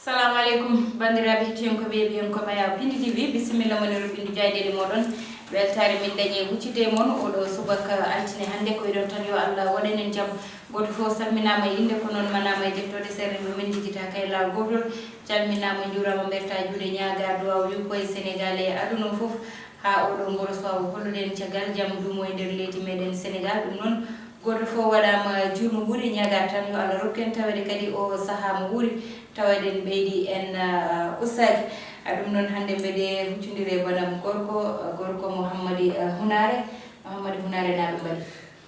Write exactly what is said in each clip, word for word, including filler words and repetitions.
Salamu aleykum, banndiraaɓe hettiyankooɓe e ɓiyankooɓe Yaw Pindi T V, bisimilla mon e rubɓinde jaaɗeele mooɗon. Weltaare min dañi e huccitde e mon oɗo subaka altine hannde. Ko wiɗon tan yo Allah waɗan en jam. Gooto fof salminaama e innde, ko noon manaama e jettooɗe, seeɗa no min njejjitaaka e laawol gootol. Calminaama, njuuraama, mbertaa juuɗe, ñaagaa duwaaw yuppo e Senegaal e aduna o fof. Haa oɗo ngoro suwaa o hollude en caggal jam duumo e nder leydi meɗen Senegaal. Ɗum noon, gooto fof waɗaama juurmo wuuri, ñaagaa tan yo Allah rokku en taweede kadi o sahaa mo wuuri, taweede en ɓeydi en, ah, ustaaki. Ah, ɗum noon hannde mbeɗe huccondiri e banam gorko, ah, gorko Mouhammadi, ah, Hunaare. Mouhammadi Hunaare, na ɗum mbaɗi?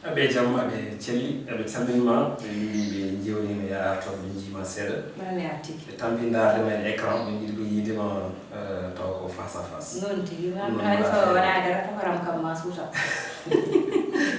Aɓe jam, aɓe celli, aɓe calminma, ɓe mbi ɓe jewni mi arto ɓe jiima seeɗa. Mami artiki. Ɓe tampi ndaarde ma e écran, ɓe jiɗi ko yiide ma, eh, taw ko face à face. Noon tigi, ma Ɗum noon hay so mbaɗa wonaa dara, paparam kam ma suuta.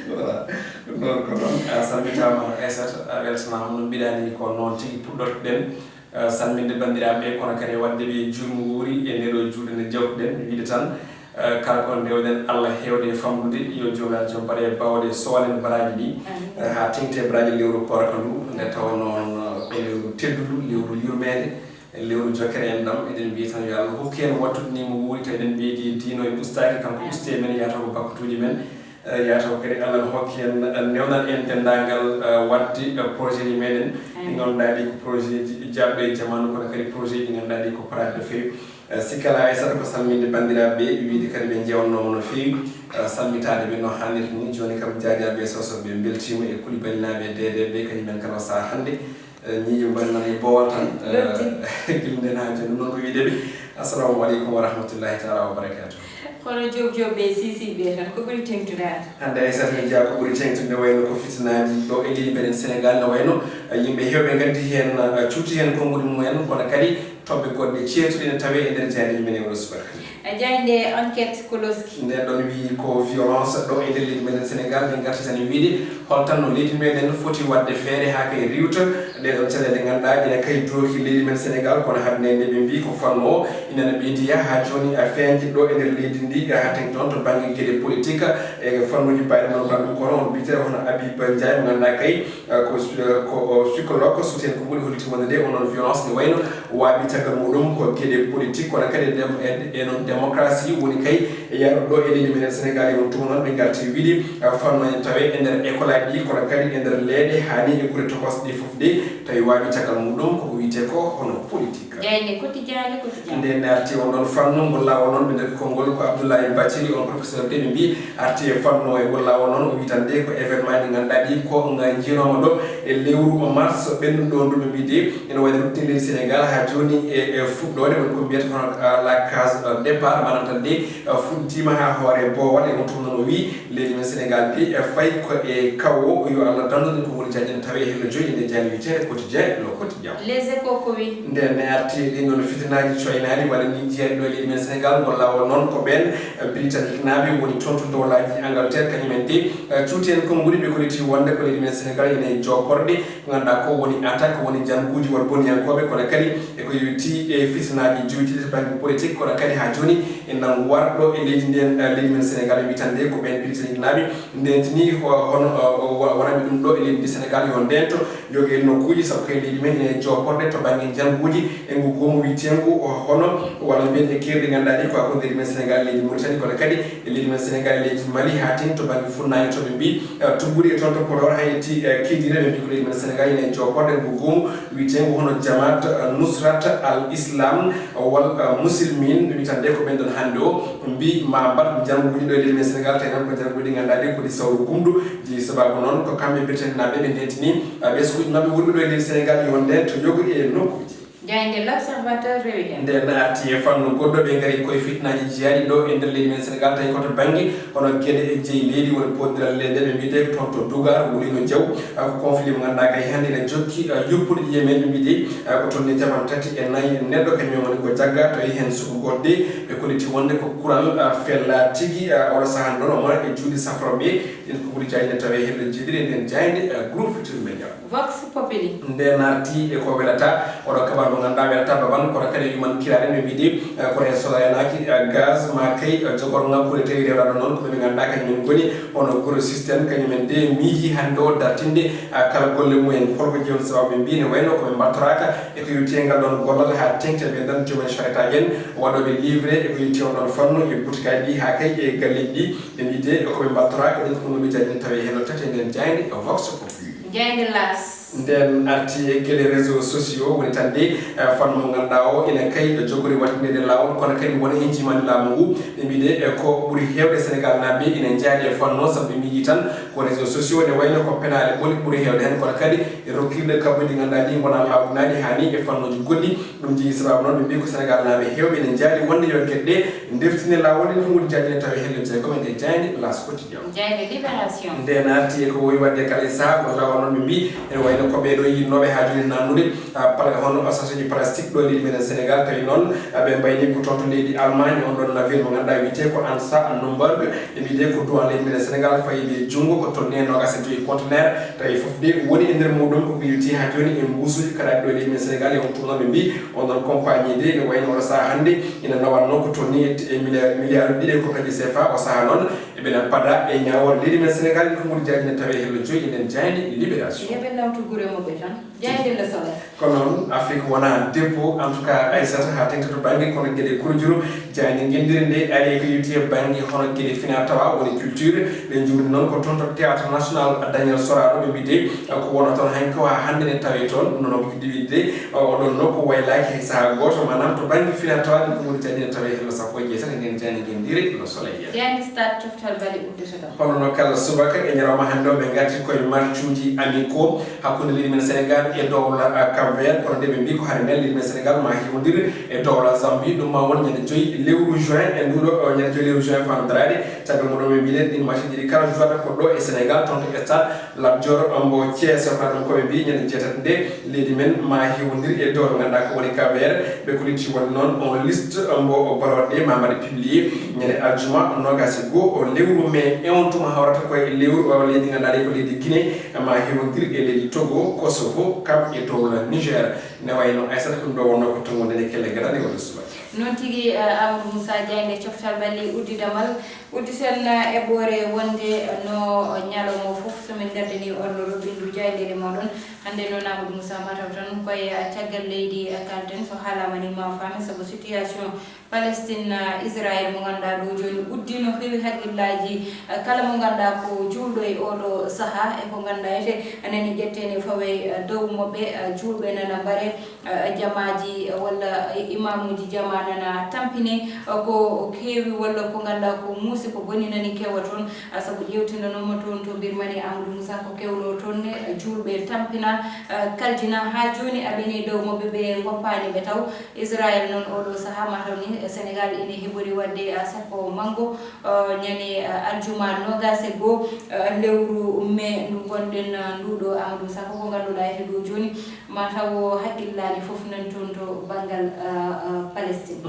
Voilà. Ɗum noon ko noon, a salmitaama Aissata, a weltanaama no mbiɗani ko noon tigi puɗɗortoɗen. Eh, salminde banndiraaɓe, kono kadi e waɗde ɓe juurmo wuuri e nde ɗo juulde nde jewtuɗen, wiide tan, eh, kala ko ndewɗen Allah heewde e famɗude, yo Joomiraaɗo jom baɗe e baawɗe sowalen baraaji ɗi, Amiin. eh, haa teŋti e baraaji lewru koorka ndu, nde tawa noon, eh, ko lewru teddundu, lewru yurmeende, lewru jokkere enɗam. Eɗen mbiya tan yo Allah hokku en wattude ni mo wuuri, tawi eɗen mbiya di diino e ustaaki, kanko Amiin. usti e men, yaata ko bakkutuuji men. Eh, yaata ko kadi Allah no hokki en, eh, newnan en denndaangal, eh, waɗde, eh, projet ji meɗen. Ɗi ngannduɗaa ɗi ko projet ji jaɓɓe e jamaanu, kono kadi projet ji ɗi ngannduɗaa ɗi ko paraade no feewi. Eh, sikka alaa hay saɗa ko salminde banndiraaɓe ɓe, wiide kadi ɓe njeewnooma no feewi, eh, salmitaade ɓe no haanirta ni. Jooni kam, Jaajaaɓe e Soso ɓe mbeltiima, e Kulibalinaaɓe e Deedeeɓe, kañum en kala o sahaa hannde. Eh, ñiiƴe mbaɗi nana e boowal tan. Loddi. Eh, gila nden haa jooni, ɗum noon ko wiide ɓe, assalamu aleykum wa rahmatullahi taala wa barakatuh. Kono Joob Joob ɓe, Sisi ɓe tan, ko ɓuri teŋtudaade? Hannde hay saɗa mi jeyaa ko ɓuri teŋtude, ne wayno ko fitinaaji ɗo e leydi meɗen Senegaal, ne wayno, eh, yimɓe heewɓe ngaddi heen, eh, cuuti heen konguɗi mum en, kono kadi toɓɓe goɗɗe ceertuɗe ne tawee e nder jaayndeeji men e oɗo subaka. E jaaynde Enquête Koloski. Nden ɗon wiyi ko violence ɗo e nder leydi meɗen Senegaal, min ngarti tan e wiide hol tan no leydi meɗen foti waɗde feere haa kay riiwta ɗee ɗon caɗeele ngannduɗaa ina kay dooki leydi men Senegaal, kono hannde nde ɓe mbii ko fanno o ina no ɓeydi yaa haa jooni a feeñde ɗo e nder leydi ndi, haa teŋti noon to bannge geɗe politique e fannuuji mbayɗi noon. Ko ɗum kono on biyeteeɗo hono Habib Ndiaye mo ngannduɗaa kay, eh, ko, eh, ko, o psychologue, soutien ko ɓuri holliti wonde nde onon violence ne wayno waawi caggal muɗum ko geɗe politique, kono kadi dem-, e, e noon démocratie woni kay e yaarude ɗo e leydi meɗen Senegaal. E on tuma noon ɓe ngarti wiide, eh, fanno en tawe e nder école aji ɗi, kono kadi e nder leeɗe, haa ni e gure tokosɗe ɗe fof de, tawi waawi caggal muɗum koko wiyetee ko hono politique. Jaaynde Quotidien, Le Quotidien. Nde arti on ɗon fannu, ngol laawol noon ɓe ndewi konngol ko Abdoulaye Bathily, on professeur de ɓe mbii arti e fannu e ngol laawol noon, o wii tan de ko événement ɗi ngannduɗaa ɗi ko nga njiinooma ɗo e lewru mars ɓennuɗo ndu, ɓe mbii de ina waɗi ruttinirde Senegaal haa jooni e, e fuɗɗoode, woni ko mbiyata hono, ah, la case, ah, départ, maanaam tan de, ah, fuɗɗiima haa hoore boowal. E on tuma noon o wii leydi men Senegaal de, eh, fayi ko e kawo, yo Allah dandu en ko woni jaaƴe ne tawe e hello joyi e nde jaaynde wiyeteende Quotidien, Le Quotidien. Les Échos ko wi? Nden ne arti e ɗin ɗon fitinaaji coynaaɗi walla ni jiyaaɗi ɗo e leydi men Senegaal, ngol laawol noon ko ɓeen, eh, Britannique naaɓe woni toon to dowlaaji Angleterre, kañum en de, eh, cuuti en konnguɗi ɓe kolliti wonde ko leydi men Senegaal ene e jooporɗe, ko ngannduɗaa ko woni attaque, woni jannguuji won boniyankooɓe, kono kadi e ko yowiti e fitinaaji jowitiiɗi to bannge politique, kono kadi haa jooni e nanngu warɗo e leydi nden, eh, leydi men Senegaal, e wiyetande ko ɓeen Britannique naaɓe ndentini ho-, hono, eh, o wa-, wonanɓe ɗum ɗo e leydi ndi Senegaal yo ndento, yoga e nokkuuji, sabu ko e leydi men ene jooporɗe to bannge jannguuji e ngu goomu wiyeteengu, o, hono walla mbiyen e keerɗi ngannduɗaa ɗi ko hakkunde leydi men Senegaal e leydi Mauritanie, kono kadi e leydi men Senegaal e leydi Mali, haa teŋti to bannge funnaange to ɓe mbii, eh, Tubbude e toon to Podor, haa yetti, eh, Kidira, ɓe mbii ko leydi men Senegaal ene e jooporɗe ngu goomu wiyeteengu hono Jamaat, eh, Nusrat al Islam wal, eh, Muslimin, ɓe mbii tan de ko ɓen ɗon hannde o mbii ma mbaɗ jannguuji ɗo e leydi men Senegaal, tawi tan ko jannguuji ɗi ngannduɗaa ɗi ko ɗi sawru gumɗo, jeyi sababu noon ko kamɓe Britannique naaɓe ɓe ndentini, eh, ɓesnguuji maɓɓe wonɓe ɗo e leydi Senegaal yo ndento yoga e nokkuuji. Jaaynde L'Observateur rewi heen. Nden arti e fannu goɗɗo, ɓe ngari koye fitinaaji jiyaaɗi ɗo e nder leydi men Senegaal, tawi ko to bannge hono geɗe e jeyi leydi woni poondiral leyɗe, ɓe mbiyetee ko toon to Dugar, Wulino Jaw, ah, ko conflit mo ngannduɗaa kay hannde ene jokki, ah, yoppude ƴiye men, ɓe mbiyetee, ah, ko tolni capanɗe tati e nayi neɗɗo, kañum en woni ko jagga, tawi heen suka goɗɗo de, ɓe kolliti wonde ko kural, ah, fella tigi, ah, oɗo sahaa noon o mona e juuɗe safrooɓe. Ɗin ko ɓuri jaaynde tawi e heblo jeeɗiɗi e nden jaaynde, eh, Groupe Futurs Médias. Vox Populi. Nde narti e ko welata, oɗo kabar mo ngannduɗaa welata Tababan, kono kadi yuman kiraɗen ɓe mbiɗi, eh, kono en solayanaaki, eh, gaz ma kay, eh, jogor ŋakkude tawi rewraɗo noon ko ɓe ɓe ngannduɗaa kañum en ngoni hono gros système, kañum en de miiji hannde o dartinde, eh, kala golle mumen. Holko jeewti sababu ɓe mbiyi ne wayno ko ɓe mbattoraaka e ko yowti e ngal ɗoon gollal haa teŋti ɓe ɗon jomen charrette en waɗooɓe livre e ko yowti on ɗoon fannu e butikaaji ɗi haa kay e galleeji ɗi ɓe mbiyi de ko ɓe mbattoraaka ɗin ko ɗum ɓe jaajni tawi heen tati e nden jaaynde e Vox Populi. Jaaynde Laas. Nden arti e geɗe réseaux sociaux woni tan de, eh, fannu mo ngannduɗaa o ina kay jogori waɗtinde laawol kono kadi wona e njiimaandi laamu ngu ɓe mbiyi de, eh, ko ɓuri heewde Sénégal naaɓe ina njaadi e fannu o sabu ɓe miiji tan ko réseaux sociaux ne wayno ko penaale ɓoli ɓuri heewde heen kono kadi e rokkirde kabbuji ɗi ngannduɗaa ɗi ngona lawɗinaaɗi haa ni e fannuuji goɗɗi. Ɗum jogii sababu noon ɓe mbiyi ko Sénégal naaɓe heewɓe ene njaadi wonde yo geɗe ɗe ndeftine laawol en hungude jaajine tawi helle jeegom e nde jaaynde Laas Quotidien. Jaaynde Libération. Nde naati e ko wowi waɗde kala e sahaa ko laawol noon ɓe mbiyi ene wayno ko ɓeeɗo yinnooɓe haa jooni nannude, ah, pala hono sachet ji plastique ɗo leydi meɗen Sénégal tawi noon, ah, ɓe mbayni ko toon to leydi Allemagne on ɗon navire mo ngannduɗaa wiyetee ko Hansa Nürburgring. Ɓe mbiyi de ko duwan leydi meɗen Sénégal fayi e junngo ko tolni e noogaas e joyi conteneur tawi fof de woni e nder muɗum ko yowiti haa jooni e mbuusuuji karaɗi ɗo e leydi meɗen Sénégal e on tournant ɓe mbiyi on ɗon compagnie de ne wayno oɗo sahaa hannde ina nawatnoo ko tolni e e milliard milliard ɗiɗi e koppaji C F A o sahaa noon eɓena pada e ñaawore leydi meɗen Sénégal ko ngol jaajine tawi hello joyi e nden jaaynde Libération. Eɓe nawtu gure muɓɓe tan. Jaaynde Le Soleil. Kono noon Afrique wona dépôt en tout cas Aissata haa teŋti to bannge kono geɗe kurjuru jaaynde ngenndire nde ari e ko yowti e bannge hono geɗe fina tawa woni culture ɓe njuuri noon ko toon to théâtre national Daniel Sorano ɓe mbiyde ko wona toon hanki o haa hannde ne tawe toon ɗum noon ko iddi wiide oɗon nokku waylaaki hay sahaa gooto maanaam to bannge fina tawa ɗum ko woni jaaynde ne tawe hello sappo e jeetati e nden jaaynde ngenndire Le Soleil. Jaaynde Stade coftal bali uddata ɗo. Hono no kala subaka e ñalawma hannde o ɓe ngarti koye matchuuji amicaux hakkunde leydi men Sénégal e dowla, ah, Cap Vert kono nde ɓe mbi ko hare nden leydi men Sénégal ma hiwondir e dowla Zambie ɗum ma won ñande joyi lewru juin e nduɗo o ñande joyi lewru juin fano daraade caggal muɗum ɓe mbiɗen ɗin matchuuji ɗi kala jouata ko ɗo e Sénégal toon to stade Lat Dior mbo Thiès. Hono ɗum ko ɓe mbi ñande jeetati nde leydi men ma hiwondir e dowla mo ngannduɗaa ko woni Cap Vert ɓe ko lutti wonde noon on liste mbo baloɗe ma mbaɗe publié ñande aljuma nogas e goo o lewru mai e on tuma hawrata koye lewru o leydi ngannduɗaa ko leydi Guinée ma hiwondir e leydi Togo, Kosovo kam e dowla Niger. Ne wayno Aissata ko ɗum ɗo wonno ko tongude nde kelle gadane walla suba. Noon tigi, eh, Amadou Moussa Diagne coftal balli uddidamal udditen, eh, eɓɓoore wonde no ñalawma fof so min ngaddani on no roɓɓindu jaayndeele moɗon. Hannde noon Amadou Moussa mataw tan koye, eh, caggal leydi, eh, kalten so haalama ni ma faame sabu situation Palestine, ah, Israël mo ngannduɗaa ɗo jooni uddino fewi hakkillaaji, ah, kala mo ngannduɗaa ko juulɗo e oɗo sahaa e ko ngannduɗaa ete nani ƴettene fawe, ah, dow moɓɓe, ah, juulɓe nana mbare, ah, jamaaji, ah, walla imamuuji jama nana tampine, ah, ko keewi walla ko ngannduɗaa ko muusi ko boni nani kewa toon, ah, sabu ƴeewtinanoma toon to Birmanie Amadou Moussa ko kewno toon ne, ah, juulɓe tampina, ah, kaljina haa jooni aɓene dow moɓɓe ɓe ngoppaani ɓe taw. Israël noon oɗo sahaa mataw ni Sénégal ene heɓori waɗde, ah, sappo manngo, ah, ñande, ah, aljuma nogas e goo, ah, lewru mai ndu ngonɗen, ah, nduɗo Amadou Sakho ko ngannduɗaa ete ɗo jooni mataw hakkillaji fof nan toon to banngal, ah, ah, Palestine.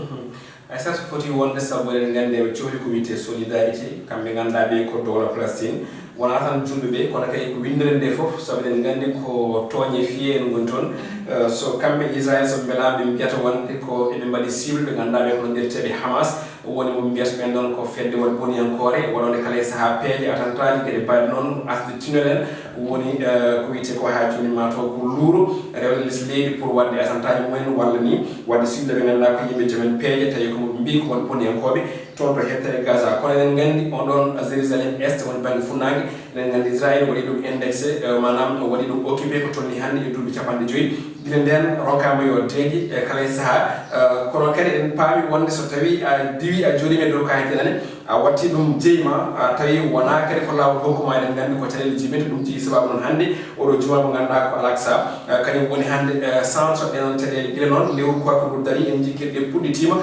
Aissata foti wonde sabu eɗen nganndi eɓe cohli ko wiyetee solidarité kamɓe ngannduɗaa ɓe ko dowla Palestine. Wonaa tan juulɓe ɓe kono kadi ko winndere nde fof sabu eɗen nganndi ko tooñe fiyee en ngoni toon. Eh, so kamɓe Israël so ɓe mbelaama ɓe mbiyata wonde ko eɓe mbaɗi cible ɓe ngannduɗaa ɓe ko noddirteeɓe Hamas woni mo ɓe mbiyata ɓen ɗon ko fedde waɗ boniyankoore waɗoonde kala e sahaa peeje atantaaji geɗe mbaɗi noon asde tunnel en woni, eh, ko wiyetee ko haa jooni mataw ko luuro rewde les leydi pour waɗde atantaaji mumen walla ni waɗde cible ɓe ngannduɗaa ko yimɓe jomen peeje tawi ko mo ɓe mbii ko won boniyankooɓe toon to heɓtere Gaza. Kono eɗen nganndi on ɗon Jérusalem Est woni bannge funnaange, eɗen nganndi Israël waɗi ɗum indexé, eh, maanaam waɗi ɗum occupé ko tolni hannde e duuɓi capanɗe joyi. Gila ndeen ronkaama yo deeƴe e kala e sahaa. Eh, kono kadi eɗen paami wonde so tawii a diwii a jooɗiima e dow kaayeeje nane, a watti ɗum jeyi ma, a tawi wonaa kadi ko laawol hokku ma, eɗen nganndi ko caɗeele jibinta, ɗum jeyi sababu noon hannde oɗo juma mo ngannduɗaa ko Al Aqsa, eh, kañum woni hannde, eh, centre ɗen on caɗeele. Gila noon lewru koorko ndu darii en njii geɗe ɗe puɗɗitiima.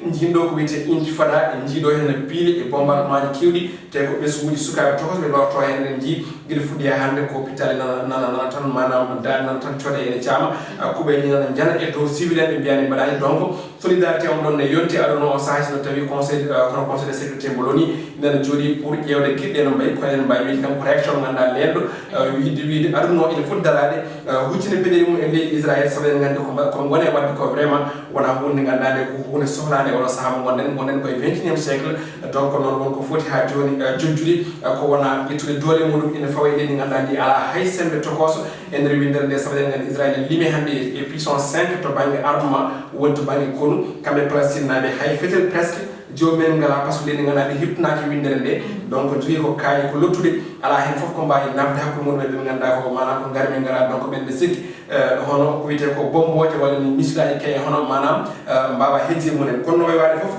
Njiɗo ko wiyetee intifada, en njiɗo heen piile e bombardemaaji keewɗi, tawi ko ɓesnguuji sukaaɓe tokoso ɓe lorto heen, en njii Gila fuɗɗi haa hannde ko hôpital nana, nana, nana tan, maanaam daande nana tan, code ene caama, ah, kuɓeeje nana njana e dow civil en, ɓe mbiya ne mbaɗaani. Donc, solidarité on ɗon ne yonti aduna o sahaa, so tawi conseil, ah, kono conseil de sécurité mo loni nana jooɗi pour ƴeewde giɗɗe no mbayi, ko enen mbawi wiide kam ko réaction mo ngannduɗaa lelɗo, ah, wiide, wiide aduna o ene foti daraade, ah, huccinde peɗeli mum e leydi Israël, sabu en nganndi ko mba-, ko ngone waɗde ko vraiment wona huunde ngannduɗaa nde ko huunde sohlaande e oɗo sahaa mo ngonɗen, ngonɗen koye vingt et unième siècle. Donc, noon won ko foti haa jooni, eh, jojjude, eh, ko wona ƴettude doole muɗum ene fawa e leydi ngannduɗaa ndi alaa hay semmbe tokooso e nder winndere nde, sabu eɗen nganndi Israël ene lime hannde e, e puissance cinq to bannge armement, woni to bannge konu. Kamɓe Palestinenaaɓe hay fetel presque joomum en ngalaa, par ce que leydi ngannduɗaa ndi hirtinaaki winndere nde. Donc, jogii ko kaayi ko lottude, alaa heen fof ko mbaawi nafde hakkunde muɗum e ɓe ngannduɗaa ko maanaam ko ngarmi ngalaa, donc ɓen ɓe sikki, eh, hono ko wiyetee ko bommbooje walla ni misilaaji kay hono maanaam, eh, mbaawa hejje mum en. Kono no wayi waade fof,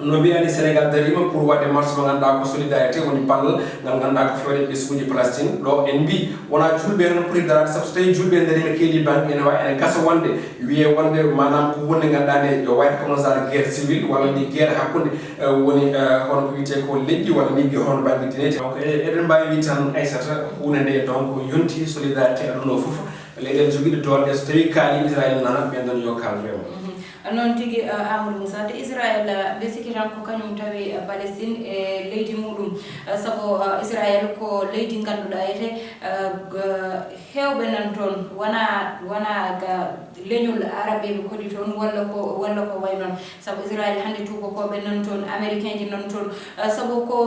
no mbiyaa ni, Sénégal dariima pour waɗde marche mo ngannduɗaa ko solidarité, woni ballal ngal ngannduɗaa ko fewde ɓesnguuji Palestine. Ɗo en mbii wonaa juulɓe tan poti daraade, sabu so tawii juulɓe dariima keedi bannge ene waawi, ene gasa wonde wiyee wonde maanaam ko huunde ngannduɗaa nde yo wayde kono genre guerre civile walla ni guerre hakkunde, eh, woni, eh, hono ko wiyetee ko leƴƴi walla ni hono bannge diine. Donc, e-, eɗen mbaawi wiide tan, Aissata, huunde nde donc yonti solidarité aduna o fof. Leyɗeele jogiiɗe doole ɗe, so tawii kaali Israël nana, ɓen ɗon yo kaal vraiment. Mhm. Noon tigi, eh, Amadou Moussa, te Israël, eh, mbe sikki tan ko kañum tawi, eh, Palestine e leydi muɗum. Eh, sabu, eh, Israël ko leydi ngannduɗaa ete, eh, g-, heewɓe nan toon, wona, wona ga leñol Arabeeɓe kadi toon, walla ko, walla ko way noon. Sabu Israël hannde tuubakooɓe nan toon, Américain ji nan toon. Eh, sabu ko,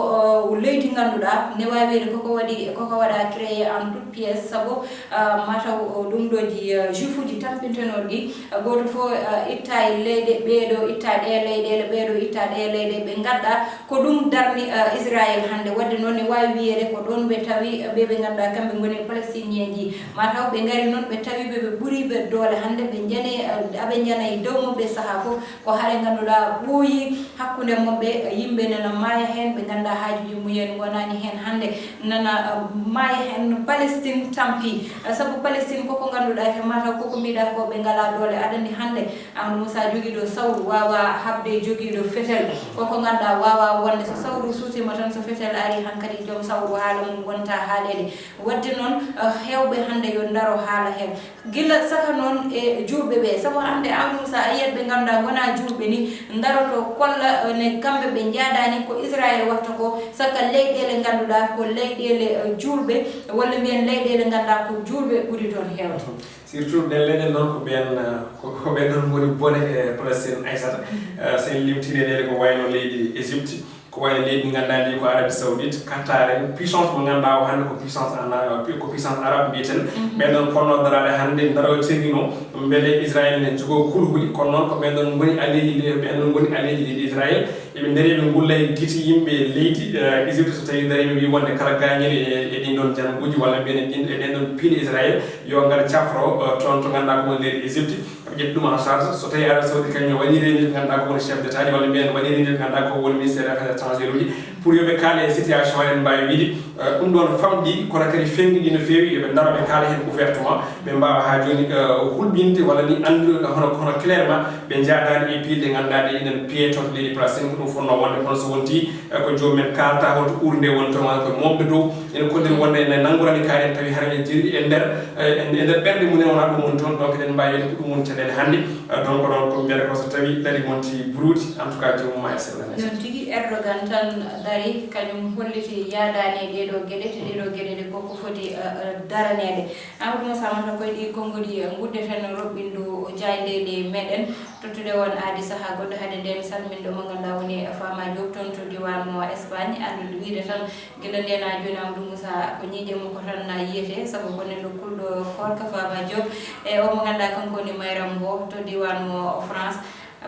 eh, leydi ngannduɗaa, ne waawi wiyde koko waɗi, koko waɗa créé en toute pièce, sabu, eh, mataw, eh, ɗum ɗo ji, eh, juif uji tampintenooɗi ɗi, eh, gooto fof, eh, itta e leyɗe, ɓeeɗo itta ɗe leyɗeele, ɓeeɗo itta ɗe leyɗe, ɓe ngadda. Ko ɗum darni, eh, Israël hannde. Waɗde noon ne waawi wiyeede ko ɗoon ɓe tawi, eh, ɓe ɓe ngannduɗaa kamɓe ngoni Palestinienji. Mataw ɓe ngari noon, ɓe tawi ɓe, ɓe ɓuri ɓe doole hannde, ɓe njani, eh, aɓe njana e dow maɓɓe sahaa fof. Ko hare ngannduɗaa ɓooyi hakkunde maɓɓe, yimɓe nana maaya heen, ɓe nganndaa haajuuji mumen ngonaani heen hannde, nana, eh, maaya heen, Palestine tampi. Eh, sabu Palestine koko ngannduɗaa he mataw koko mbiɗaa ko ɓe ngalaa doole. Aɗa anndi hannde Amadou Moussa jogiiɗo sawru waawaa haɓde e jogiiɗo fetel. Koko ngannduɗaa waawaa wonde so sawru suusiima tan, so fetel ari hankadi joom sawru haala mum wonta haaleede. Waɗde noon, eh, heewɓe hannde yo ndaro haala heen. Gila saka noon e juulɓe ɓe, sabu hannde Amadou Moussa a yiyat ɓe ngannduɗaa ngonaa juulɓe ni, ndaroto kolla, eh, ne kamɓe ɓe njaadaani ko Israël watta ko, saka leyɗeele ngannduɗaa ko leyɗeele, eh, juulɓe, walla mbiyen leyɗeele ngannduɗaa ko juulɓe ɓuri toon heewde. Surtout ɗen leyɗeele noon ko ɓeen, eh, ko, ko ɓeen noon ngoni bone e Palestine, Aissata. Mhm. Eh, so en limtii leyɗeele ko wayno leydi Égypte, ko wayno leydi ndi ngannduɗaa ndi ko Arabie Saoudite, Qatar en, puissance mo ngannduɗaa o hannde ko puissance ana-, ko puissance arabe mbiyeten. Mhm. Ɓen ɗon ponno daraade hannde, ndaro cerdino mbele Israël ne jogoo kulhuli, kono noon ko ɓen ɗon ngoni alliéji le-, ɓen ɗon ngoni alliéji leydi Israël. Eɓe ndarii, ɓe ngulla e gite yimɓe leydi, eh, Égypte, so tawii ndarii ɓe mbii wonde kala gaañiiɗo e, e ɗin ɗon janguuji walla mbiyen e ɗin, e ɗen ɗon piindi Israël, yo ngar cafro, eh, toon to ngannduɗaa ko woni leydi Égypte. Ɓe ƴetti ɗum en charge. So tawii Arabie Saoudite kañum waɗi réunion ko ngannduɗaa ko woni chef d'État ji, walla mbiyen waɗi réunion ko ngannduɗaa ko woni ministère des affaires étrangères uji, pour yo ɓe kaale e situation eɗen mbaawi wiide, eh, ɗum ɗoon famɗi, kono kadi feŋɗiɗi no feewi, yo ɓe ndaro ɓe kaala heen ouvertement, ɓe mbaawa haa jooni, eh, hulɓinde walla ni anndude hono, hono clairement ɓe njaadaani e piilde ngannduɗaa ɗe enen piyee toon to leydi Palestine, ko ɗum fotnoo wonde, kono so wonti, eh, ko joomum en kaalata holto ɓurde nde woni toon, walla ko momɓe dow, ene kolliri wonde ene nanngorani kaari en, tawi hara en jeeri e nder, eh, e nder ɓerɗe mum en wonaa ɗum woni toon, donc eɗen mbaawi wiide ko ɗum woni caɗeele hannde. Eh, donc, ɗoon ko mbiyata ko so tawii ɗaɗi monti buruuti, en tout cas, joomum ma e sella. Noon tigi, Erdogan tan darii, kañum holliti yaadaani e ɗee ɗoo geɗe, te ɗee ɗoo geɗe ɗe ko ko foti, eh, eh, daraneede. Amadou Moussa, mata koye ɗii konnguɗi, eh, nguddeten roɓɓindu jaayndeeɗi meɗen, tottude on aadi sahaa goɗɗo. Hade ndeen, salminde mo ngannduɗaa woni Fama Diop toon to diiwaan mo Espagne, anndude wiide tan gila ndeen haa jooni Amadou Moussa ko ñiiƴe mum ko tan na yiyetee, sabu ko neɗɗo kulɗo koorka Fama Diop. E o mo ngannduɗaa kanko woni Mayram Mbow to diiwaan mo France.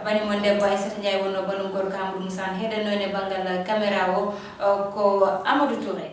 Bani mon debbo Aissata Ndiaye wonnoo banum gorko Amadou Moussa, heɗen noon e banngal caméra o, o ko Amadou Touré.